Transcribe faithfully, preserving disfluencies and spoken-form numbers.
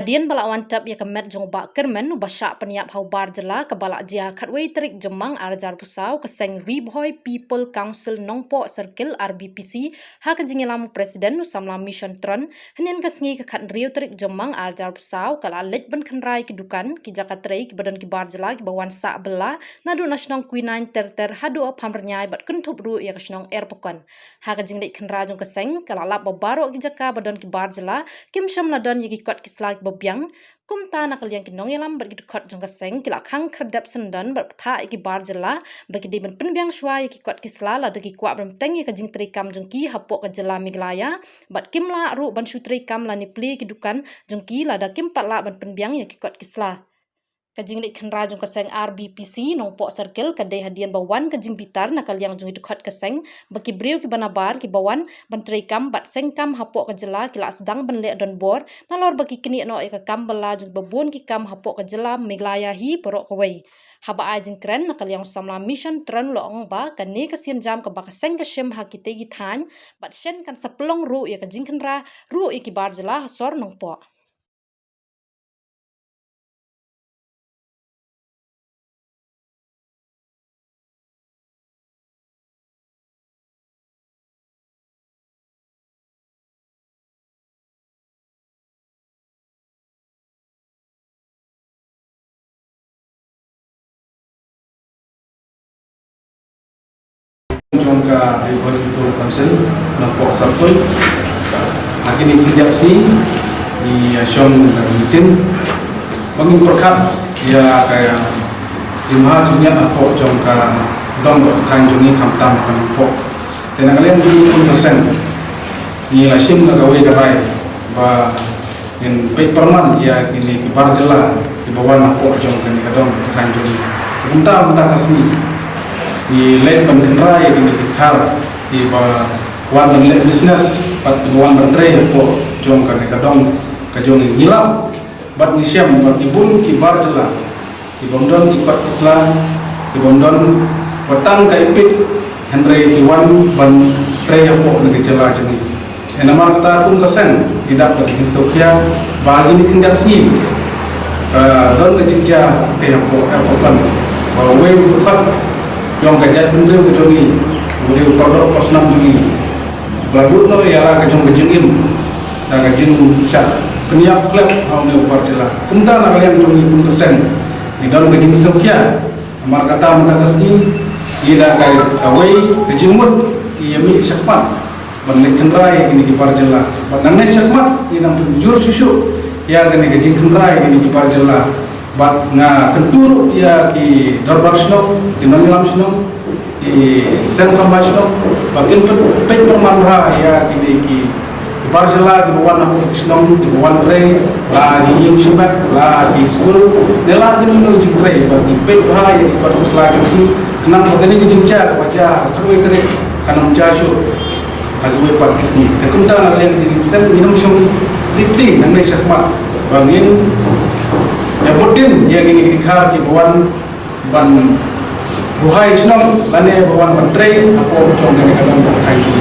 Hadien ba la wan tep ïa ka met jong u Bah Kyrmen uba shah pynïap ha u bar jylla kaba la jia khatwei tarik Jymmang arhajar arphew saw, ka seng Ri Bhoi People Council Nongpoh Circle, R B P C, ha ka jingïalam u President u samla Mission Tron, hynnin ka sngi ka khathynriew tarik Jymmang arhajar arphew saw, ka la leit ban khynra ïa ki dukan, ki jaka trei kiba don ki bar jylla kiba wan sah bylla naduh na shnong Kwinain ter ter haduh ap Hamrynïai bad kynthup ruh ïa ka shnong Erpakon. Ha ka jingleit khynra jong ka seng, ka la lap ba baroh ki jaka ba don ki bar jylla kim shym la don ïa ki kot ki sla kiba biang. Kumta na ka liang ki nongïalam bad ki dkhot jong ka seng ki la khang khyrdep syndon bad bthah ïa ki bar jylla ba ki dei ban pynbiang shuwa ïa ki kot ki sla lada ki kwah ban bteng ïa ka jingtrei kam jong ki hapoh ka jylla Meghalaya, bad kim lah ruh ban shu trei kam lane plie ki dukan jong ki lada kim pat lah ban pynbiang ïa ki kot ki sla. Ka jingleit khynra jong ka seng R B P C Nongpoh Circle ka dei hadien ba wan ka jingbitar na ka liang jong ki dkhot ka seng ba ki briew kiba nabar kiba wan ban trei kam bad seng kam hapoh ka jylla ki la sdang ban leh donbor nalor ba ki knieh noh ïa ka kam bylla jong kiba bun ki kam hapoh ka jylla Meghalaya hi baroh kawei. Haba ai jingkren na ka liang u samla Mission Tron u la ong ba kane ka sienjam kaba ka seng ka shim ha kitei ki thaiñ bad shen kan sa pynlong ruh ïa ka jingkhynra ruh ïa ki bar jylla ha sor Nongpoh. Jong ka Ri Bhoi People Council Nongpoh Circle. Ha kine ki khyndiat sngi ngi ïa shong ha ka meeting ba ngin pyrkhat ïa ka jingmut jingïaid hapoh jong ka dong bad ka thaiñ jong ngi khamtam ka Nongpoh. Te na ka liang jong ngi kum ka seng ngi la shim da kawei ka rai ba ngin peit pyrman ïa kine ki bar jylla kiba wan hapoh jong kane ka dong ka thaiñ jong ngi. Kumta mynta ka sngi ngi leit ban khynra ïa kine ki khar kiba wan ban leh business bad kiba wan ban trei hapoh jong kane ka dong ka jong ngi. Ngi lap bad ngi shem ba ki bun ki bar jylla kibym don ki kot ki sla, kibym don wat tang ka ipit, hynrei ki wan ban trei hapoh kane ka jylla jong ngi. Te namar kata kum ka seng ngi dap ka jingsngewkhia ba ha kine ki khyndiat sngi ka don ka jingjia te hapoh, hapoh kan ba uwei u dkhot jong ka jaitbynriew ka jong ngi, u dei u kordor kordor snam jong ngi, ba la duh noh ïa la ka jong ka jingim da ka jingshah pynïap khlem ha une u bar jylla. Kumta na ka liang jong ngi kum ka seng ngi don ka jingsngewkhia. Namar kata mynta ka sngi ngi da ka, kawei ka jingmut ngi ïa mih shakhmat ban leit khynra ïa kine ki bar jylla. Bad nangne shakhmat ngi nang pynjur shuh shuh ïa kane ka jingkhynra ïa kine ki bar jylla. Bad nga kyntu ruh ïa ki dorbar shnong, ki nongïalam shnong, ki seng samla shnong ba kin peit pyrman bha ïa kine ki bar jylla kiba wan hapoh ki shnong kiba wan trei, la ki ïing shimet, la ki skul, ne la kino kino ki jingtrei, ba ki peit bha ïa ki kot ki sla jong ki, khnang ba kane ka jingjia kaba jia ha ka khatwei tarik kan ym jia shuh ha kiwei pat ki sngi. Te kumta na ka liang jong ngi kum ka seng ngin ym shong lynti nangne shakhmat ba ngin ïa bud dien ïa kine ki dkhar kiba wan ban buhai shnong lane ba wan ban trei hapoh jong kane ka dong ka thaiñ.